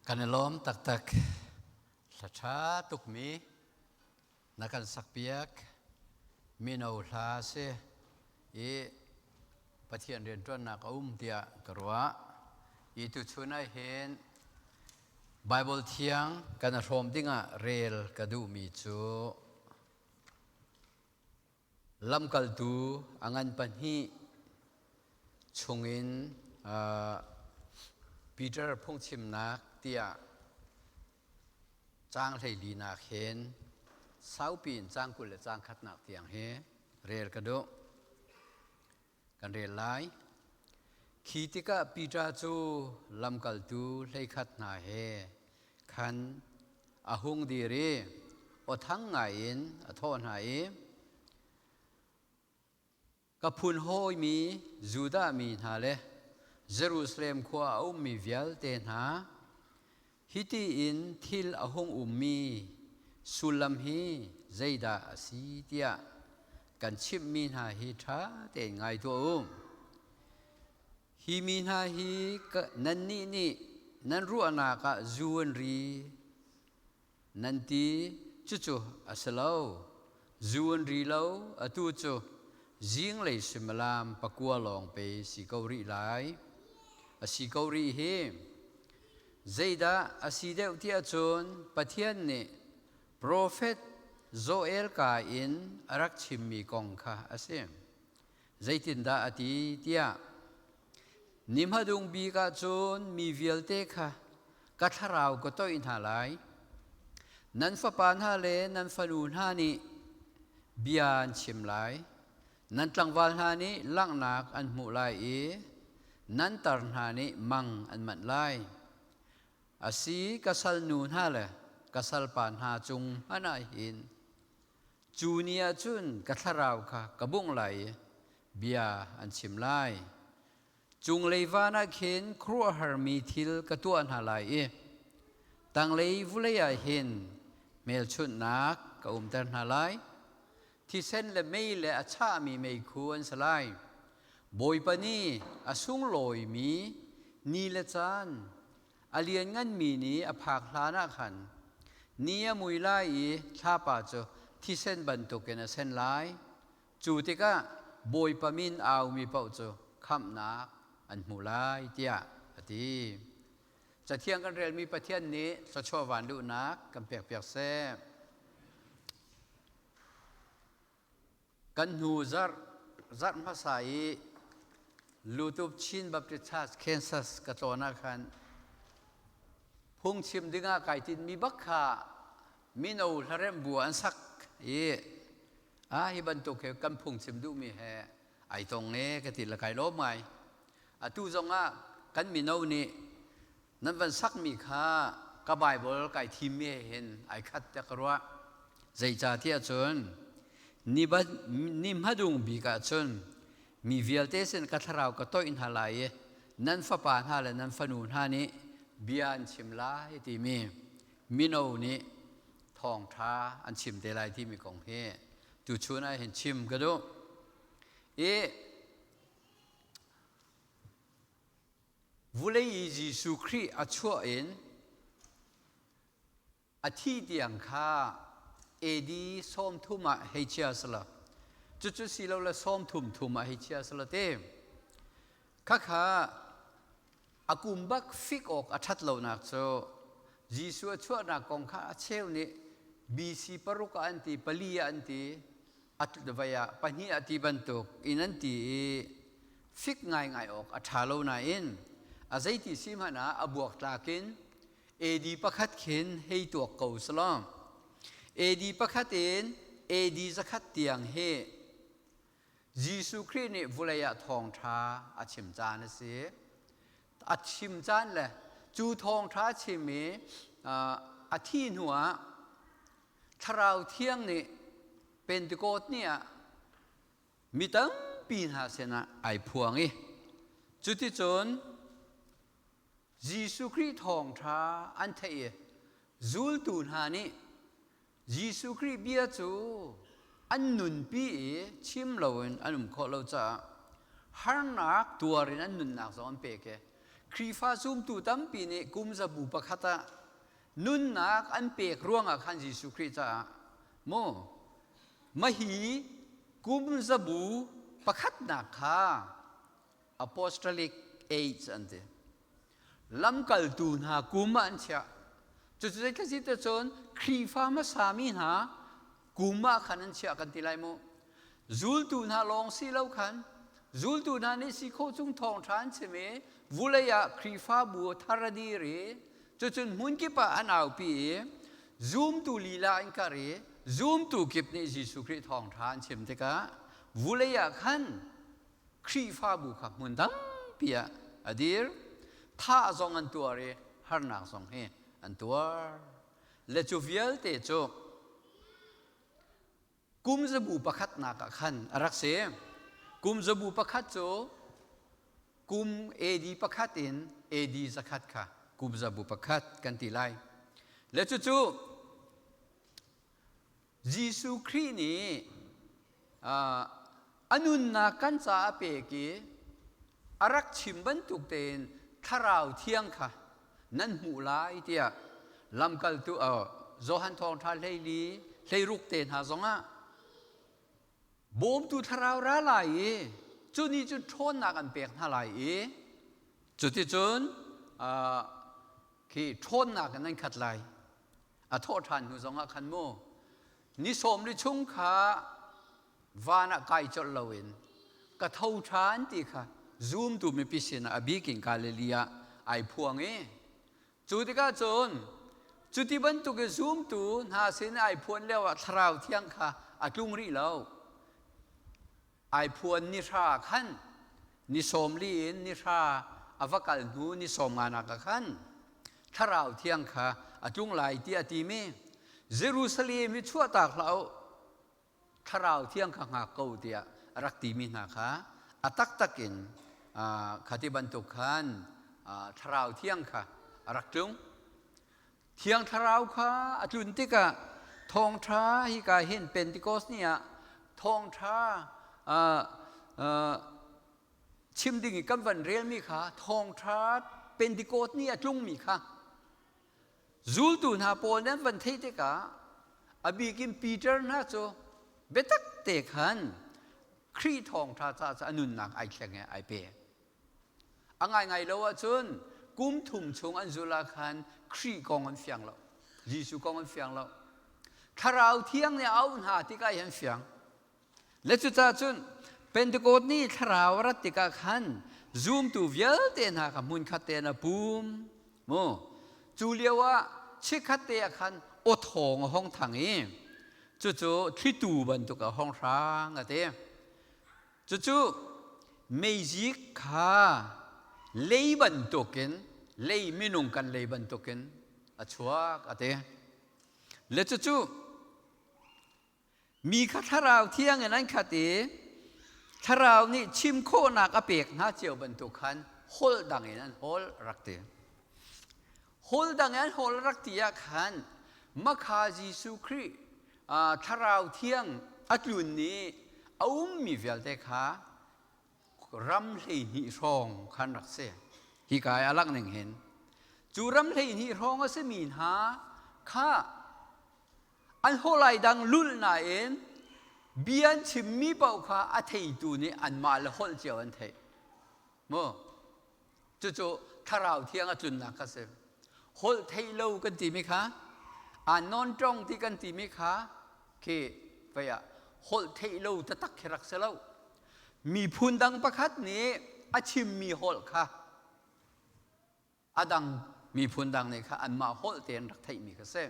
Kan i lawm taktak. Hla ṭha tukmi na kan sakpiak. Mino hla si i Pathian rianṭuannak a um tiah ka ruah. I tuchun ah hin Baibal thiang kan i hrawm dingah rel ka duhmi cu Lamkaltu a ngan pahnih chungin Peter phungchimnak tiah caang 14nak hin saupi in caang 20 le caang khatnak tiang hi rel ka duh. Kan rel lai. Khi tikah Peter cu lamkaltu 11 hna he khan a hung dir i aw thang ngaiin a thawh hna i, Ka phun hawimi Judah mi hna le Jerusalem khua a ummi vialte hna, hiti in thil a hung ummi sullam hi zeidah a si tiah kan chimhmi hna hi ṭha tein ngai tuah u. Hi mi hna hi nannih nih nan ruahnak ah zu an ri nan ti, cucu a si lo. Zu an ri lo, atu cu zinglei suimilam 9 lawng pei si ko rih lai. A si ko rih hi. Zeidah a si deuh tiah cun Pathian nih profet Joel ka in a rak chimmi kong kha a si. Zeitindah a ti tiah, Ni hmadung bik ah cun mi vialte kha ka thlarau ka toih hna lai. Nan fapa hna le nan fanu hna nih bia an chim lai. Nan tlangval hna nih langhnak an hmuh lai i nan tar hna nih mang an manh lai. Asi, ka salnu hna le ka salpa hna cung hmanh ah hin Cu ni ah cun ka thlarau kha ka bungh lai i bia an chim lai. Cunglei van ah khin khuaruahharmi thil ka tuah hna lai i tanglei vulei ah hin hmelchunhnak ka umter hna lai. Thisen le mei le a chahmi meikhu an si lai. Bawipa nih a sunglawimi ni le caan a liannganmi ni a phak hlanah khan ni a mui lai i thlapa cu thisen bantukin a sen lai. Cu tikah Bawipa min aumi paoh cu khamhnak an hmu lai tiah a ti. Cathiang kan relmi Pathian nih thluachuah van luhnak kan pekpiak seh. Kan hnu zarh zarh hmasa i Lutup Chin Baptist Church Kansas ka tlawn ah khan phungchim dingah kai tinmi bak kha mino hlaremh bu an sak i a hi bantuk he kan phungchim duhmi he ai tong e ka ti le kai lawm ngai. Atu zongah kan mino nih nan van sakmi kha ka Bible kai thimmi he hin ai khat tiah ka ruah. Zeicahtiah cun ni hmadung bik ah cun mi vialte sin ka thlarau ka toih hna lai i nan fapa hna le nan fanu hna nih bia an chim lai timi mino nih thawngṭha an chim te lai timi kong hi tuchun ah hin chim ka duh. I Vulei i Jesuh Khrih a chuah in a thih tiang kha AD 30 ah hei chia sala. Cucu silole 30 thum ah hei chia sala te. Khakha a kum bak fik awk a ṭhat lonak cu Jesuh a chuahnak kong kha a cheu nih BC 6 ah an ti, 4 ah an ti, vai ah 2 ah ti bantuk in an ti i fik ngaingai awk a ṭha lo nain a zeiti si hmanh ah a buaktlak in AD 1 khin hei tuak ko selaw AD 1 in AD 100 tiang hi Jesuh Khrih nih vulei ah thawngṭha a chim caan a si. A chim caan le cu thawngṭha a chim i a thih hnuah Thlarau Thiang nih Pentecost ni ah mi tampi hna sinah ai phuang i cuticun Jesuh Khrih thawngṭha an theih i zultu hna nih Jesuh Khrih bia cu an nunpi i chim loin an um khawh lo caah harnak tuar in an nunnak zong an pek i. Khrihfa zumtu tampi nih kum zabu pakhat ah nunnak an pek ruangah khan Jesuh Khrih caah maw mahi kum zabu pakhatnak kha Apostolic Age an ti. Lamkaltu hna kum ah an chiah. Cucu zeitlasi te cun Khrihfa hmasa mi hna kum ah khan an chiah kan ti lai mu. Zultu hna lawng si lo khan zultu hna nih si khawh chung thawngṭha an chim i vulei ah Khrihfabu thar a dir i cucun hmunkip ah an aupi i zumtu lila an kar i zumtu kip nih Jesuh Khrih thawngṭha an chim tikah vulei ah khan Khrihfabu kha hmun tampi ah a dir. Thah zong an tuar i harnak zong hi an tuar. Le cu vialte cu kum zabu pakhatnak ah khan a rak si. Kum zabu pakhat cu kum AD pakhat in AD zakhat kha kum zabu pakhat kan ti lai. Le cucu Jesuh Khrih nih a nunnak kan caah a pek i a rak chim bantuk tein Thlarau Thiang kha nan hmuh lai tiah lamkaltu Johan Thawngṭha 14 16 te hna zongah bawmtu thlarau ra lai i cu nih cun ṭhawnnak an pek hna lai i cuticun khi ṭhawnnak in an khat lai. A thawh ṭhan hnu zongah khan mu ni 40 chung kha van ah kai colh loin ka tho ṭhan ti kha zumtu mipi sinah a bik in Galilee ah ai phuang i cu tikah cun cuti bantuk i zumtu hna sin ai phuan lio ah thlarau thiang kha a tlung rih lo. Ai phuan ni hra khan ni 40 in ni hra a va kal hnu ni 50 nak ah khan thlarau thiang kha a tlung lai tiah a timi Jerusalem hi chuahtak hlah u, thlarau thiang kha hngak ko tiah a rak timi hna kha a taktak in khati bantuk khan thlarau thiang kha a rak tlung. Thiang Thlarau kha a tlun tikah thawngṭha hika hin Pentecost ni ah thawngṭha chim ding i kan van relmi kha thawngṭha Pentecost ni a tlungmi kha zultu hna pawl nih an van theih tikah a bik in Peter hna cu biatak te khan Khrih thawngṭha caah cu a nunnak ai thleng i ai pe. A ngaingai lo ahcun kum thum chung an zulh ah khan Khrih kong an fiang lo. Jesuh kong an fiang lo. Thlarau Thiang nih a auh hna tikah hi an fiang. Le cucaah cun Pentecost ni thlarau a rat tikah khan zumtu vialte hna kha hmunkhat te in a pum. Mu. Cu lio ah chikkhat te ah khan aw thawng a hong thang i cucu thlitu bantuk a hong hrang a ti. Cucu meizik kha lei bantukin lei minung kan lei bantukin a chuak a ti. Le cucu mi kha thlarau thiang in an khat i thlarau nih chim khawhnak a pek hna cio bantuk khan holh dang in an holh rak ti. Holh dang in an holh rak ti ah khan makha Jesuh Khrih thlarau thiang a tlun ni a ummi vialte kha ram 12 hrawng khan rak si. Hika i a langh ning hin cu ram 12 hrawng a simi hna kha an holai dang lulh nain bia an chimmi paoh kha a theitu nih anmah le holh cio an theih. Mu Cucu thlarau thiang a tlunnak kha si. Holh theih lo kan timi kha, aa non ṭong ti kan timi kha khi vei ah holh theih lo taktak khi rak si lo. Miphun dang pakhat nih a chimmi holh kha a dang miphun dang nih kha anmah holh tein rak theihmi kha si.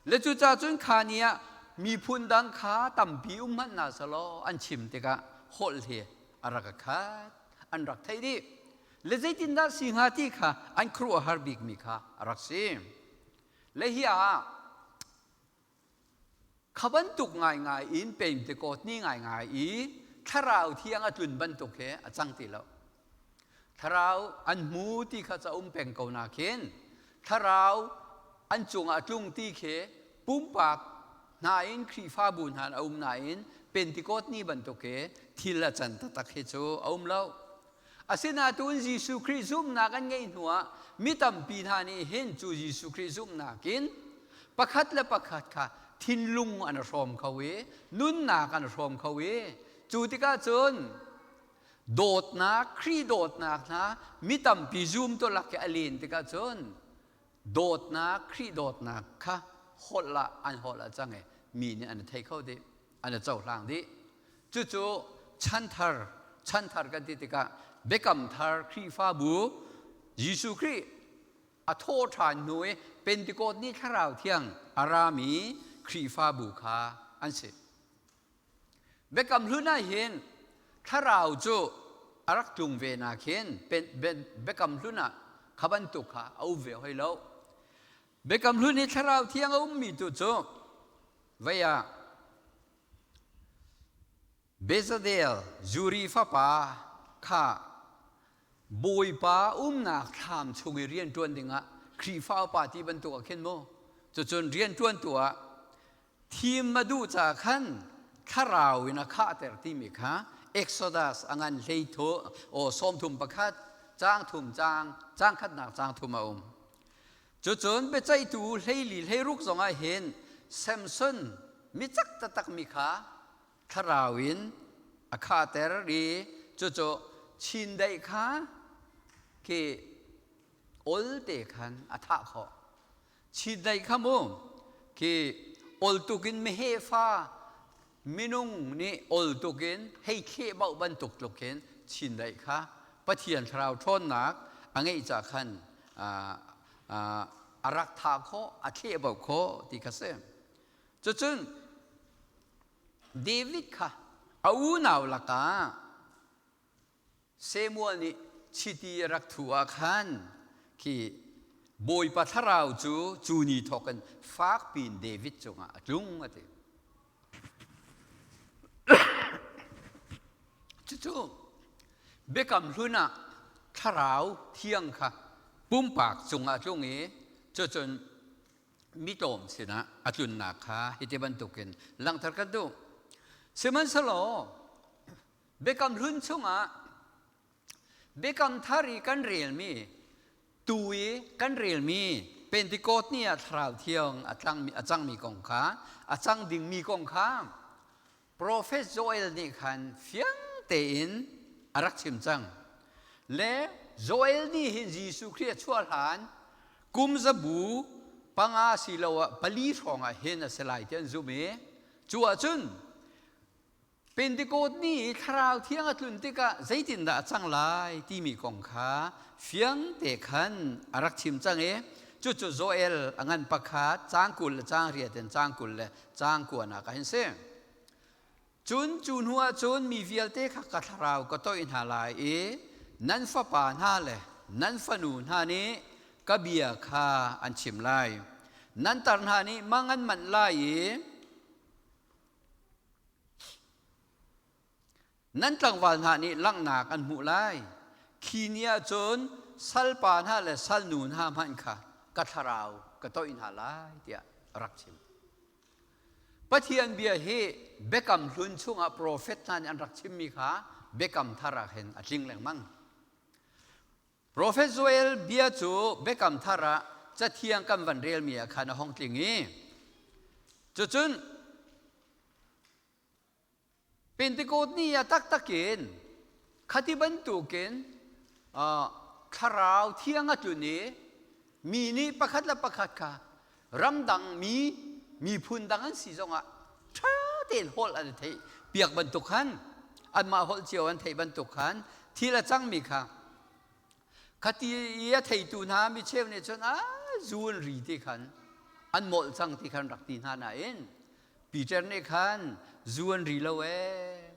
Le cucaah cun kha ni ah miphun dang kha tampi um hmanh hna selaw an chim tikah holh hi a rak khat an rak theih dih. Le zeitindah si hnga ti kha an khuaruahhar bikmi kha a rak si. Le hi ah kha bantuk ngaingai in Pentecost ni ngaingai i thlarau thiang a tlun bantuk he a cang ti lo. Thlarau an hmu ti kha ca um peng ko na khin thlarau an cungah a tlung ti khi pumpak hna in Khrihfabu hna a um nain Pentecost ni bantuk hi thil a can taktak hi cu a um lo. Asinain Jesuh Khrih zumhnak an ngeih hnuah mi tampi hna nih hin cu Jesuh Khrih zumhnak in pakhat le pakhat kha thinlung an hrawm kho i nunnak an hrawm kho i cu tikah cun dawtnak Khrih dawtnak hna mi tampi zumtu lak i a len tikah cun dawtnak Khrih dawtnak kha holh ah an holh ah cang i mi nih an thei kho dih an i cohlang dih. Cucu chanthar chanthar kan ti tikah biakam thar Khrihfabu Jesuh Khrih a thawh ṭhan hnu i Pentecost ni Thlarau Thiang a rami Khrihfabu kha an si. Biakam hlun ah hin Thlarau cu a rak tlung ve nak hin Biakam hlun ah kha bantuk kha a um ve hoi lo. Biakam hlun i Thlarau Thiang a ummi tu cu vei ah Bezalel Zuri fapa kha Bawipa umnak thlam chung i rianṭuan dingah Khrihfa upa ti bantuk ah khin mu cucun rianṭuantu ah thim a duh ca khan thlarau in a khahter timi kha Exodus a ngan hlei thu aw 31 caang thum caang caang khatnak caang thum a um. Cucun biaceihtu 14 16 zongah hin Samson micak taktakmi kha thlarau in a khahter i cucu chindeih kha khi olte khan a thah khawh. Chindeih kha mu khi ol tukin meheh fa minung nih ol tukin hei thleh bauh bantuk tluk hin chindeih kha Pathian thlarau ṭhawnnak a ngeih ca khan a rak thah khawh, a thleh bauh khawh ti kha si. Cucun David kha a unau lakah Samuel nih chiti a rak thuh ah khan khi Bawipa thlarau cu cu ni thawk in fakpi in David cungah a tlung a ti. Cucu biakam hlun ah thlarau thiang kha pumpak cungah a tlung i cucun mi tlawm sinah a tlunnak kha hiti bantukin langhter kan duh. Sihmanhsehlaw Biakam Hlun chungah Biakam Thar i kan relmi tu i kan relmi Pentecost ni ah Thlarau Thiang a tlangmi a cangmi kong kha a cang dingmi kong kha Prophet Joel nih khan fiang tein a rak chim cang. Le Joel nih hin Jesuh Khrih a chuah hlan kum zabu panga siloah pali hrawng ah hin a si lai ti an zumh i cu ahcun Pentecost ni i Thlarau Thiang a tlun tikah zeitindah a cang lai timi kong kha fiang te khan a rak chim cang i cucu Joel a ngan pakhat caang 20 le caang riat in caang 20 le caang kuanak ah hin si. Cun cu hnu ah cun mi vialte kha ka thlarau ka toih hna lai i nan fapa hna le nan fanu hna nih ka bia kha an chim lai. Nan tar hna nih mang an manh lai i Nan tlangval hna nih langhnak an hmuh lai. Khi ni ah cun salpa hna le salnu hna hmanh kha ka thlarau ka toih hna lai tiah a rak chim. Pathian bia hi Biakam Hlun chungah profet hna nih an rak chimmi kha Biakam Thar ah hin a tling lengmang. Profet Joel bia cu Biakam Thar ah Cathiang kan van relmi ah khan a hung tling i cucun Pentecost ni ah taktak in khati bantukin thlarau thiang a tlun i mi nih pakhat le pakhat kha ramdang mi miphun dang an si zongah ṭha tein holh an i theih piak bantuk khan anmah holh cio an theih bantuk khan thil a cangmi kha khati i a theitu hna mi cheu nih cun a zu an ri ti khan an molh cang ti khan rak ti hna nain Peter nih khan zu an ri lo ee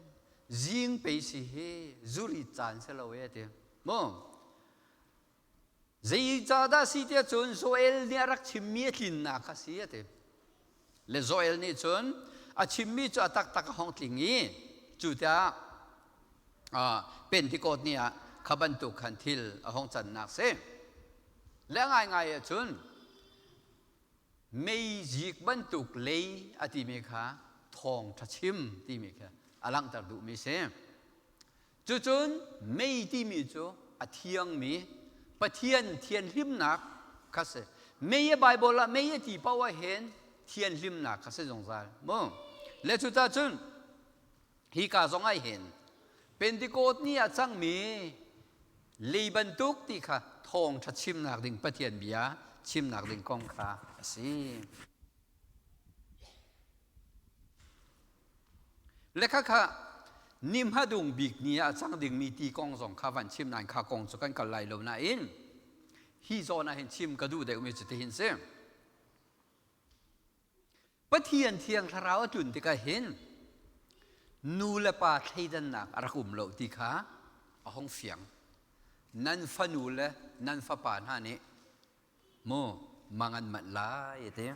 zing pei si hi zu ri caan si lo ee ti mu Zeicahdah si tiah cun Joel nih a rak chimmi a tlinnak kha si a ti. Le Joel nih cun a chimmi cu a taktak a hong tling i cu tiah Pentecost ni ah kha bantuk khan thil a hong cannak si. Le ngaingai ahcun meizik bantuk lei a timi kha thawngṭha chim timi kha a langhter duhmi si. Cucun mei timi cu a thiangmi Pathian thianhlimnak kha si. Mei a Bible ah mei a ti paoh ah hin thianhlimnak kha si zungzal. Mu. Le cucah cun hi ka zong ah hin Pentecost ni ah cangmi lei bantuk ti kha thawngṭha chimnak ding Pathian bia chimnak ding kong kha a si. Le khakha ni hmadung bik ni ah cang dingmi ti kong zong kha van chim nain kha kong cu kan kal lai lo nain hi zawn ah hin chim ka duh deuhmi cu tihin si. Pathian thiang thlarau a tlun tikah hin nu le pa thleidannak a rak um lo ti kha a hung fiang. Nan fanu le nan fapa hna nih mu mang an manh lai a ti.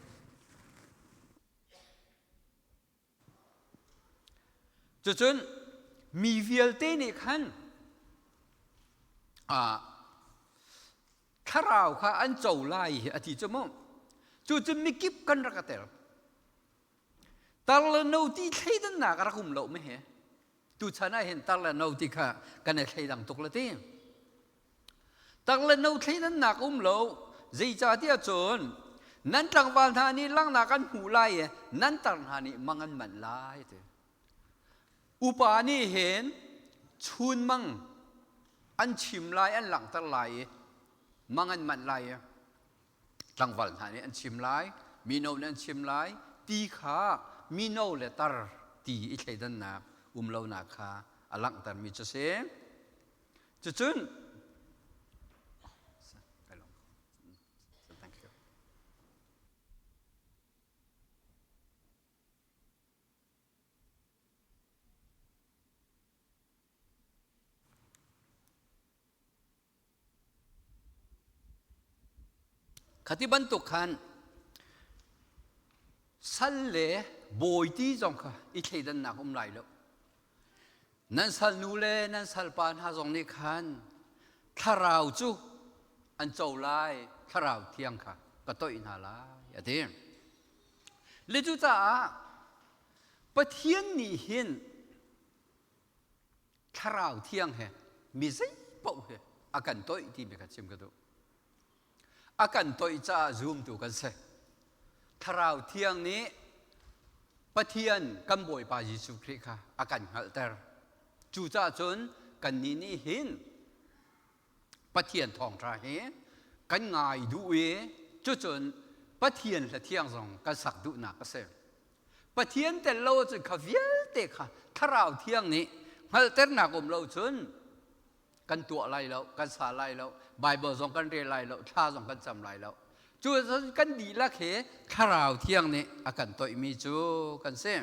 Cucun mi vialte nih khan thlarau kha an co lai hi a ti cu mu. Cucun mikip kan rak a tel. Tar le no ti thleidannak a rak um lo mi hi. Tuchan ah hin tar le no ti kha kan i thleidang tuk le ti. Tak le no thleidannak um lo zeicahtiah cun nan tlangval hna nih langhnak an hmuh lai i nan tar hna nih mang an manh lai ti. Upa nih hin chunmang an chim lai an langhter lai i mang an manh lai i tlangval hna nih an chim lai mino nih an chim lai ti kha mino le tar ti i thleidannak um lonak kha a langhtermi cu si. Cucun Khati bantuk khan sal le bawi ti zong kha i thleidannak um lai lo. Nan salnu le nan salpa hna zong nih khan thlarau cu an co lai, thlarau thiang kha ka toih hna lai, a ti. Le cucaah Pathian nih hin thlarau thiang he mi zei paoh he a kan toih timi kha chim ka duh. A kan toih caah zumtu kan si. Thlarau thiang nih Pathian kan Bawipa Jesuh Khrih kha a kan hngalhter. Cucaah cun kannih nih hin Pathian thawngṭha hi kan ngai duh i cucun Pathian hla thiang zong kan sak duhnak a si. Pathian tel lo ahcun kha vialte kha Thlarau thiang nih hngalhternak um lo cun kan tuah lai lo, kan sa lai lo, Bible zong kan rel lai lo, thla zong kan cam lai lo. Cu kan dihlak hi Thlarau thiang nih a kan toihmi cu kan si.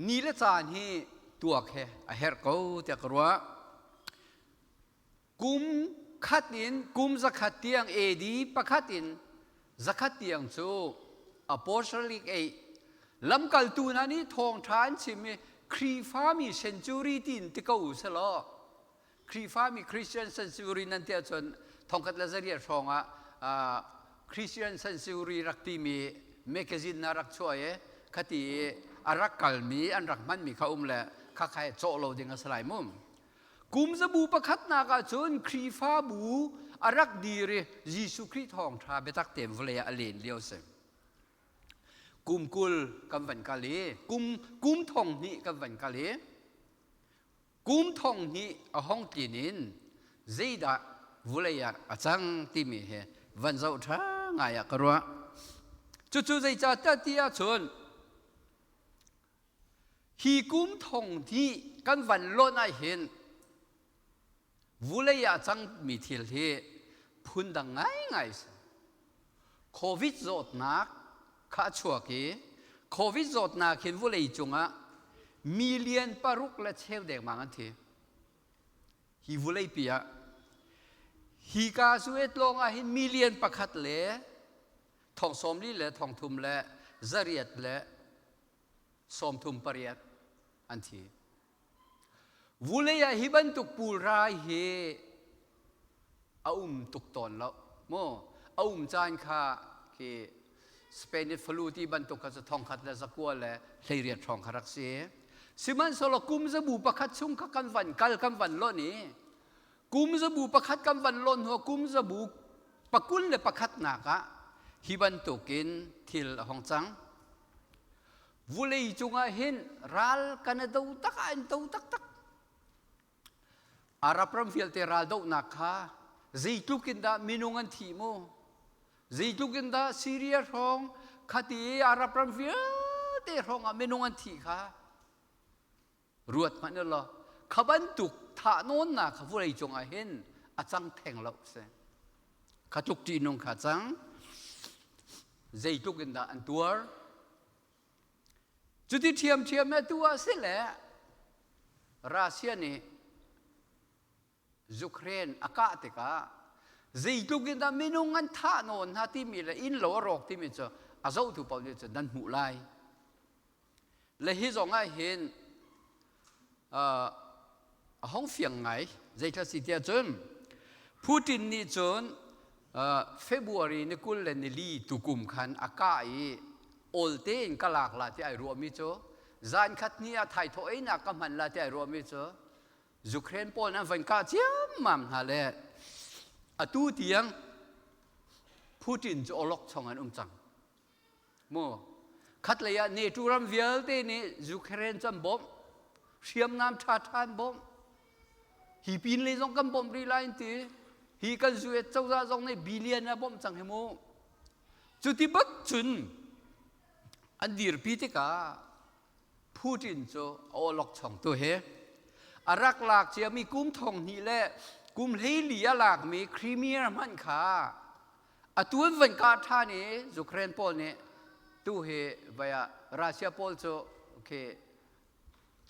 Ni le caan hi tuak he a herh ko tiah ka ruah. Kum khat in kum zakhat tiang AD pakhat in zakhat tiang cu Apostolic ei lamkaltu hna nih thawngṭha an chim i Khrihfami century tiin ti ko u selaw Khrihfami Christian century nan ti ahcun thongkhat le zariat hrawng ah Christian century rak timi magazine na rak chuah i khati i a rak kalmi an rak hmanmi kha um le khakha cawh lo ding a si lai mu. Kum zabu pakhatnak ah cun Khrihfabu a rak dir i Jesuh Khrih thawngṭha biatak tein vawlei ah a len lio a si. Kum 20 kan van kal i kum 2000 kan van kal i kum 2000 a hong tlin in zeidah vawlei ah a cang timi hi van zoh ṭha ngai ah ka ruah. Cucu zeicah ti ahcun Hi kum 2000 kan van lonh ahhin vulei ah cangmi thil hi phundang ngaingai a si. Covid zawtnak kha a chuak i Covid zawtnak hin vulei cungah million paruk le cheu dengmang an thi. Hi vuleipi ah hi ka Suez lawng ah hin million pakhat le thong sawmli le thong thum le zariat le 38 an thi. Vulei ah hi bantuk pulrai hi a um tuk tawn lo. Mu a um caan kha khi Spanish flu ti bantuk kha cu 1918 hrawng kha rak si. Sihmanhsehlaw kum zabu pakhat chung kha kan van kal kan van lonh i kum zabu pakhat kan van lonh hnu kum zabu pakul le pakhatnak ah hi bantukin thil a hong cang. Vulei cungah hin ral kan i do tak ah in do taktak. Arab ram vialte raldohnak kha zeitluk in dah minung an thih mu? Zeitluk in dah Syria hrawng khati Arab ram vialte hrawng ah minung an thih kha ruat hmanh u law kha bantuk thahnawnnak kha vawlei cungah hin a cang theng lo si. Kha tluk ṭihnung kha cang. Zeitluk in dah an tuar? Cuti ṭhiamṭhiam he tu ah si le Russia nih Ukraine a kah tikah zeitluk in dah minung an thah nawn hna timi le innlo a rawk timi cu a zohtu paoh nih cun nan hmuh lai. Le hi zong ah hin a hong fiang ngai zeithla si tiah cun Putin nih cun February ni 24 tukum khan a kah i olte in ka lak la ti ai ruahmi cu zan khat ni ah thaithawh einak ka hman la ti ai ruahmi cu Ukraine pawl an van kah ciammam hna le atu tiang Putin cu olok chong an um cang. Mu khatlei ah NATO ram vialte nih Ukraine cu an bawmh hriamnam ṭha ṭha an bawmh hi pin lei zong kan bawmh rih lai an ti hi kan US cozah zong nih billion a bawmh cang hi mu cuti bak cun an dirpi tikah Putin cu a awlok chongtu he a rak lak ciami kum thong hnih le kum 14 a lakmi Crimea hmanh kha Atu an van kah ṭhan i Ukraine pawl nih tu hi vai ah Russia pawl cu okay,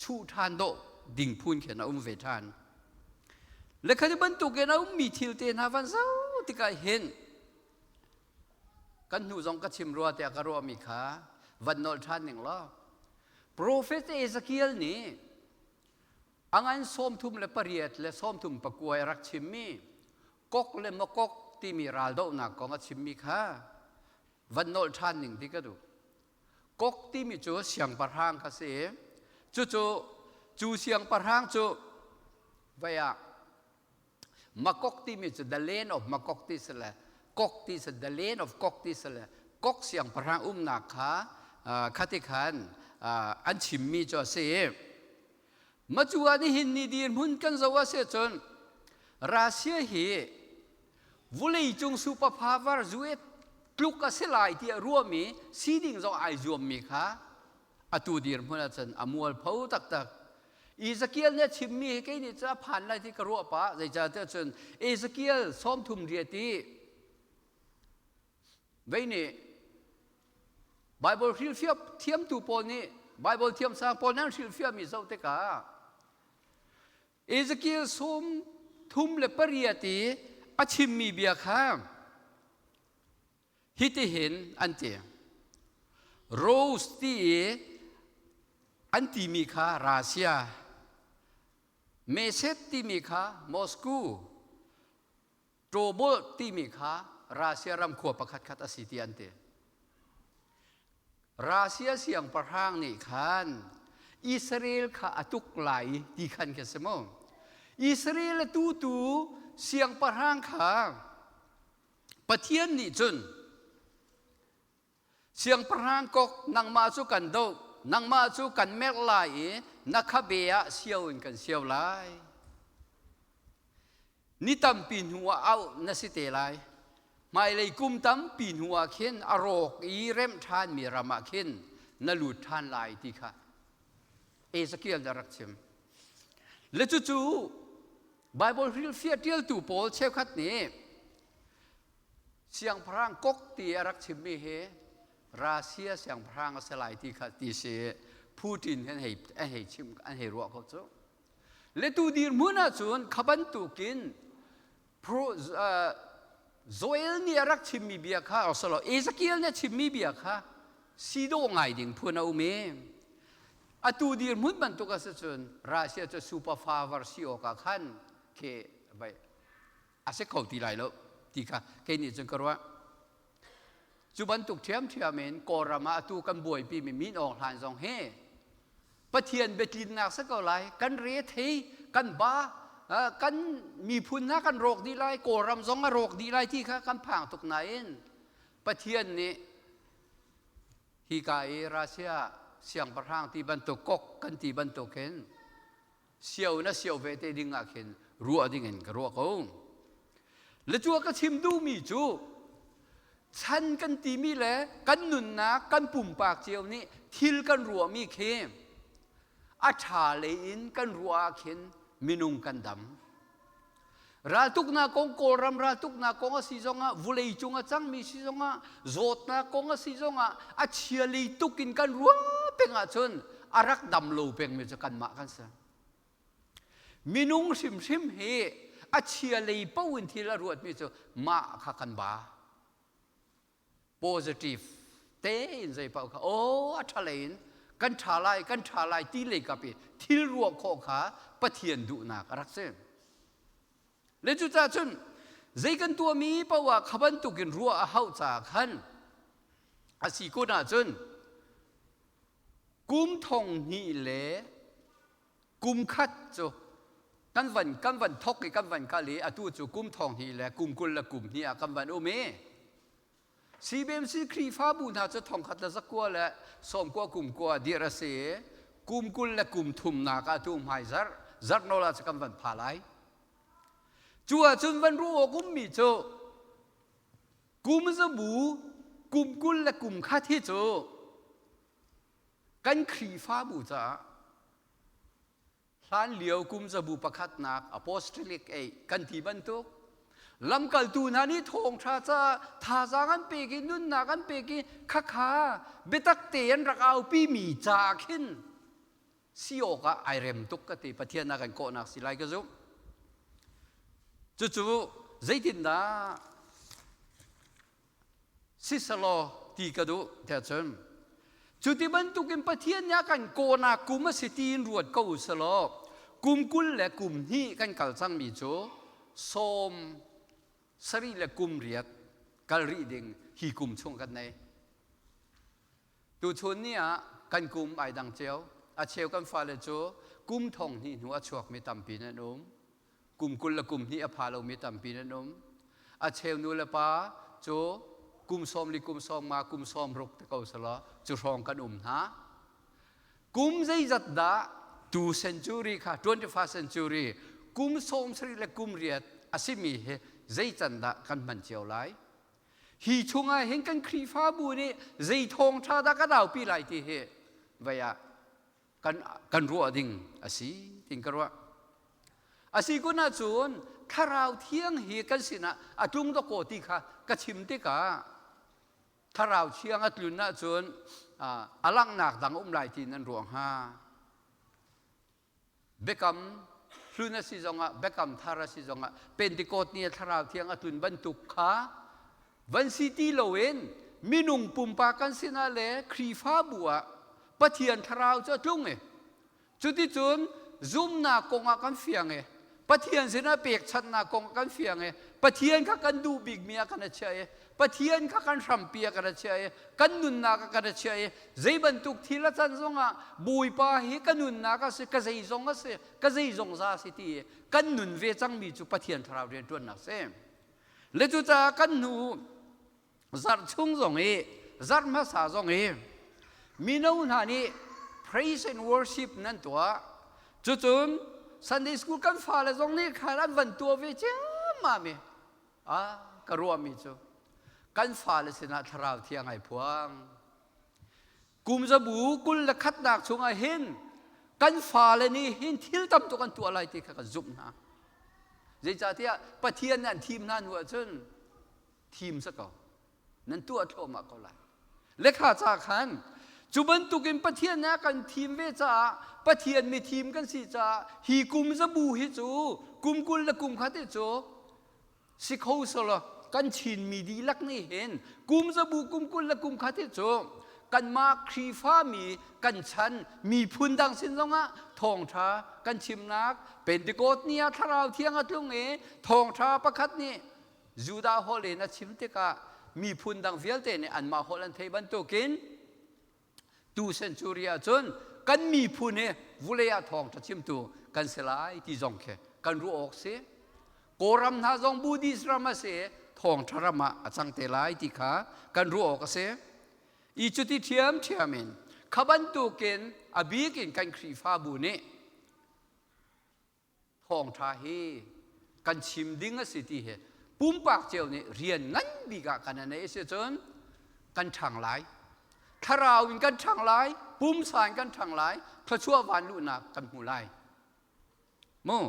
chuh ṭhan dawh ding phun khin a um ve ṭhan. Le khati bantukin a ummi thil te hna van zoh tikah hin kan hnu zong ka chim rua tiah ka ruahmi kha van nolh ṭhan ning law Prophet Ezekiel nih a ngan 38 le 39 a rak chimmi Kok le Makok timi raldohnak kong a chimmi kha van nolh ṭhan ning ti ka duh. Kok timi cu siangpahrang kha si i cucu cu siangpahrang cu vai ah Makok timi cu the land of Makok ti si le Kok ti si the land of Kok ti si le Kok siangpahrang umnak kha khati khan an chimmi cu a si i Macu ah nihin ni dirhmun kan zoh ah si cun Russia hi vawleicung super power US tluk a si lai tiah ruahmi siding zong ai zuammi kha atu dirhmun ah cun a mualpho taktak. Ezekiel nih a chimmi hi kei nih cun a phan lai ti ka ruah pah zeicahtiah cun Ezekiel 38 i Vei nih Bible hrilhfiah thiamtu pawl nih Bible thiamsang pawl nih an hrilhfiahmi zoh tikah Ezekiel 38 i a chimmi bia kha hitihin an ti. Rose ti i an timi kha Russia, Meset timi kha Moscow, Tobol timi kha Russia ram khua pakhatkhat a si ti an ti. Russia siangpahrang nih khan Israel kha a tuk lai ti khan khi si mu. Israel a tutu siangpahrang kha Pathian nih cun Siangpahrang kok nangmah cu kan doh, nangmah cu kan merh lai i na khabe ah sio in kan sio lai. Ni tampi hnu ah auh na si te lai. Hmailei kum tampi hnu ah khin a rawk i remh ṭhanmi ram ah khin na lut ṭhan lai ti kha Ezekiel nih a rak chim. Le cucu Baibal hrilhfiah ṭialtu pawl cheukhat nih Siangpahrang kok ti a rak chimmi hi Russia siangpahrang a si lai ti kha ti si Putin an hei an hei chim an hei ruah ko cu. Le tu dirhmun ahcun kha bantukin pro, Joel nih a rak chimmi bia kha osalo Ezekiel nih a chimmi bia kha si dawh ngai ding phun a um i atu dirhmun bantuk a si cun Russia cu super power si awk ah khan khi vai a si kho ti lai lo ti kha kei nih cun ka ruah. Cu bantuk ṭhiamṭhiam in Kawlram ah atu kan buaipi mi Min Aung Hlaing zong hi Pathian biatlinnak si ko lai. Kan re thei, kan ba, kan miphun hna kan rawk dih lai, Kawlram zong a rawk dih lai ti kha kan phang tuk nain Pathian nih hika i Russia siangpahrang ti bantuk kok kan ti bantuk hin sio na sio ve te ding ah khin ruah ding in ka ruah ko. Le cu ka chim duhmi cu chan kan timi le kan nunnak kan pumpak cio nih thil kan ruahmi khi a ṭha lei in kan ruah ah khin minung kan dam. Raltuknak kong Kawlram raltuknak kong a si zongah vulei cung a cangmi si zongah zawtnak kong a si zongah a chia lei tuk in kan ruah peng ahcun a rak dam lo pengmi cu kanmah kan si. Minung hrimhrim hi a chia lei paoh in thil a ruatmi cu mah kha kan ba. Positive tein zei paoh kha aw a ṭha lei in kan ṭha lai kan ṭha lai ti lei kap i thil ruah khawh kha Pathian duhnak a rak si. Le cucaah cun zei kan tuahmi paoh ah kha bantukin ruah a hauh caah khan a si kun ahcun kum thong hnih le kum khat cu kan van kan van thok i kan van kal i atu cu kum thong hnih le kum 20 le kum hnih ah kan van um i CBMC Khrihfabu hna cu thongkhat le zakua le sawmkua kum kua dir a si i kum 20 le kum thumnak ah tu hmai zarh zarh nawl ah cu kan van pha lai. Cu ahcun van ruah awk ummi cu kum zabu kum 20 le kum khat hi cu Kan Khrihfabu caah hlanlio kum zabu pakhatnak apostolic ei kan ti bantuk lamkaltu hna nih thawngṭha caah thazaang an pek i nunnak an pek i khakha biatak te an rak aupimi ca khin si awkah ai rem tuk ka ti. Pathian a kan kawhnak si lai ka zumh. Cucu zeitindah Siselaw ti ka duh tiah cun cuti bantukin Pathian nih a kan kawhnak kum a si tiin ruat ko u selaw kum 20 le kum hnih kan kal cangmi cu 78 le kum riat kal rih ding hi kum chung kan nei. Tuchun ni ah kan kum ai dang cio. A cheu kan fale cu kum thong hnih hnu a chuakmi tampi nan um. Kum 20 le kum hnih a pha lomi tampi nan um. A cheu nu le pa cu kum 40 kum 50 kum 60 te ko selaw cu hrawng kan um hna. Kum zeizat dah tu century kha 21st century kum 70 le kum riat a simi hi zei can dah kan hman cio lai? Hi chungah hin kan Khrihfabu nih zei thawngṭha dah kan aupi lai ti hi vei ah kan, kan ruah ding a si tin ka ruah. A si kun ahcun thlarau thiang hi kan sinah a tlung dawkaw ti kha ka chim tikah thlarau thiang a tlun ahcun a langhnak dang um lai ti nan ruah hnga. Biakam hlun a si zongah biakam thar a si zongah Pentecost ni a thlarau thiang a tlun bantuk kha van si ti loin minung pumpak kan sinah le Khrihfabu ah Pathian thlarau cu a tlung i cuticun zumnak kongah kan fiang i Pathian sinah pekchanhnak kong kan fiang i Pathian kha kan duh bikmi ah kan a chiah i Pathian kha kan hrampi ah kan a chiah i kan nunnak ah kan a chiah i zei bantuk thil a can zongah Bawipa hi ka nunnak a si, ka zeizong a si, ka zeizong za a si ti i kan nun ve cangmi cu Pathian thlarau rianṭuannak a si. Le cucaah kan hnu zarh chung zong i zarh hmasa zong i mino hna nih praise and worship nan tuah. Cucun Sunday school kan fale zong nih khan an van tuah ve ciammam i a ka ruahmi cu kan fale sinah thlarau thiang ai phuang. Kum zabu 21nak chungah hin kan fale nih hin thil tam tuk an tuah lai ti kha kan zumh hna. Zeicahtiah Pathian nih an thim hna hnu ahcun thim si ko. Nan tuah thluahmah ko lai. Lekha ca khan cu bantukin Pathian nih a kan thim ve caah Pathian mi thim kan si caah hi kum zabu hi cu kum 20 le kum khat hi cu si kho selaw kan Chinmi dihlak nih hin kum zabu kum 20 le kum khat hi cu kanmah Khrihfami kan chan miphun dang sin zongah thawngṭha kan chimnak Pentecost ni ah Thlarau Thiang a tlung i thawngṭha pakhat nih Judah holh in a chim tikah miphun dang vialte nih anmah holh an theih bantukin tu century ahcun kan miphun hi vulei ah thawngṭha chimtu kan si lai ti zong khi kan ruah awk si. Kawlram hna zong Buddhist ram a si i thawngṭha ram ah a cang te lai ti kha kan ruah awk a si. I cuti ṭhiamṭhiam in kha bantukin a bik in kan Khrihfabu nih thawngṭha hi kan chim ding a si ti hi pumpak cio nih rian ngan bik ah kan nei a si cun kan ṭhang lai. Thlarau in kan ṭhang lai, pumsa in kan ṭhang lai, thluachuah van luhnak kan hmu lai. Mu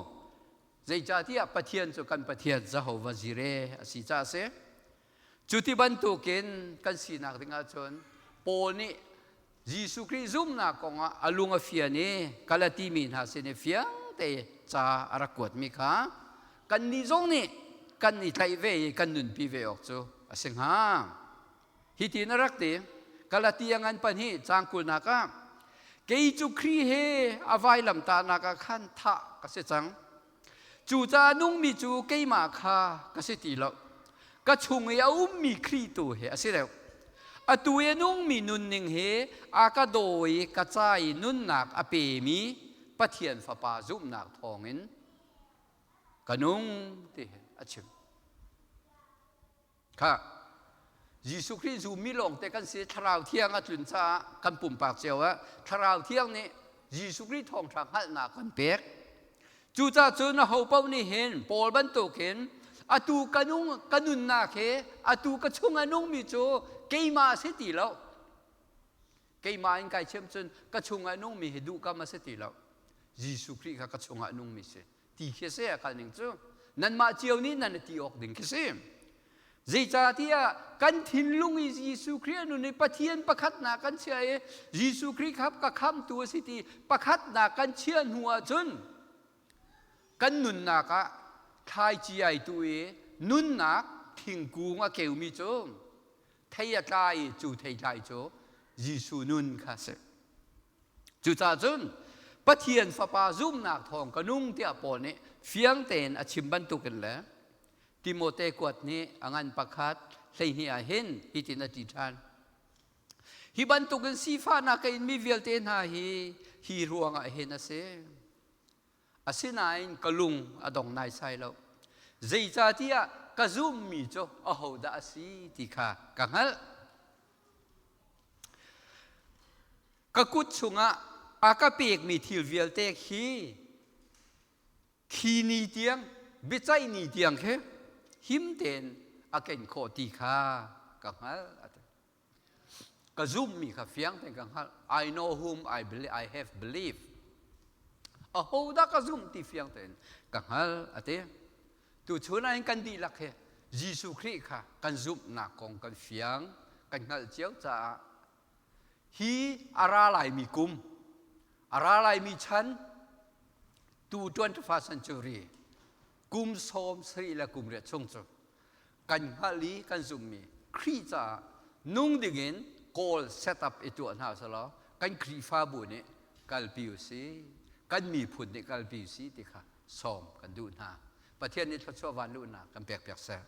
zeicahtiah Pathian cu kan Pathian Jehovah Jireh a si caah a si. Cu ti bantukin kan sinak ding ahcun Paul nih Jesuh Khrih zumhnak kongah a lung a fian i Galati mi hna sin i fiang te ca a rak kuatmi kha kannih zong nih kan i tlaih ve i kan nunpi ve awk cu a si hnga. Hitin a rak ti, Galatia ngan pahnih caang kulnak ah, kei cu Khrih he a vailamtahnak ah khan thah ka si cang. Cucaah nungmi cu keimah kha ka si ti lo. Ka chung i a ummi Khrih tu hi a si deuh. Atu i a nungmi nunning hi a ka daw i ka ca i nunnak a pemi Pathian Fapa zumhnak thawngin ka nung ti hi a chim. Kha Jesuh Khrih zummi lawngte kan si. Thlarau Thiang a tlun caah kan pumpak cio ah Thlarau Thiang nih Jesuh Khrih thawngṭha hngalhnak kan pek. Cucaah cun aho paoh nih hin Paul bantukin atu ka nung ka nunnak hi atu ka chung a nungmi cu keimah a si ti lo. Keimah in kai chim cun ka chung a nungmi hi duhkam a si ti lo. Jesuh Khrih kha ka chungah a nungmi si. Ti khi si a kal ning cu nanmah cio nih nan i ti awk ding khi si. Zeicahtiah kan thinlung i Jesuh Khrih a nun i Pathian pakhatnak kan chia i Jesuh Khrih kha ka khamtu a si ti pakhatnak kan chia hnu ahcun kan nunnak ah thlaici ai tu i nunnak thingkung a keumi cu thei a tlai i cu theitlai cu Jesuh nun kha a si. Cucaah cun Pathian Fapa zumhnak thawng ka nung tiah Paul nih fiang tein a chim bantukin le Timote kuat nih a ngan pakhat 12 ah hin hitin a ti ṭhan. Hi bantukin sifahnak ka inmi vialte hna hi hi ruangah hin a si. Asinain ka lung a dong naisai lo. Zeicahtiah ka zumhmi cu ahodah a si ti kha ka hngalh. Ka kut chungah a ka pekmi thil vialte khi khi ni tiang biaceih ni tiang khi him tein a ken khawh ti kha ka hngalh a ti. Ka zumhmi kha fiang tein ka hngalh. I know whom I believe, I have believed. Ahodah ka zumh ti fiang tein ka hngalh a ti. Tuchun ah hin kan dihlak hi Jesuh Khrih kha kan zumhnak kong kan fiang, kan hngalh cio caah hi a ra laimi kum, a ra laimi chan, tu 21st century kum 70 le kum riat chung cu kan hngalh i kan zumhmi Khrih caah nung dingin kawl set up i tuah hna selaw kan Khrihfabu nih kalpi u si, kan miphun nih kalpi u si ti kha sawm kan duh hna. Pathian nih thluachuah van luhnak kan pek piak seh.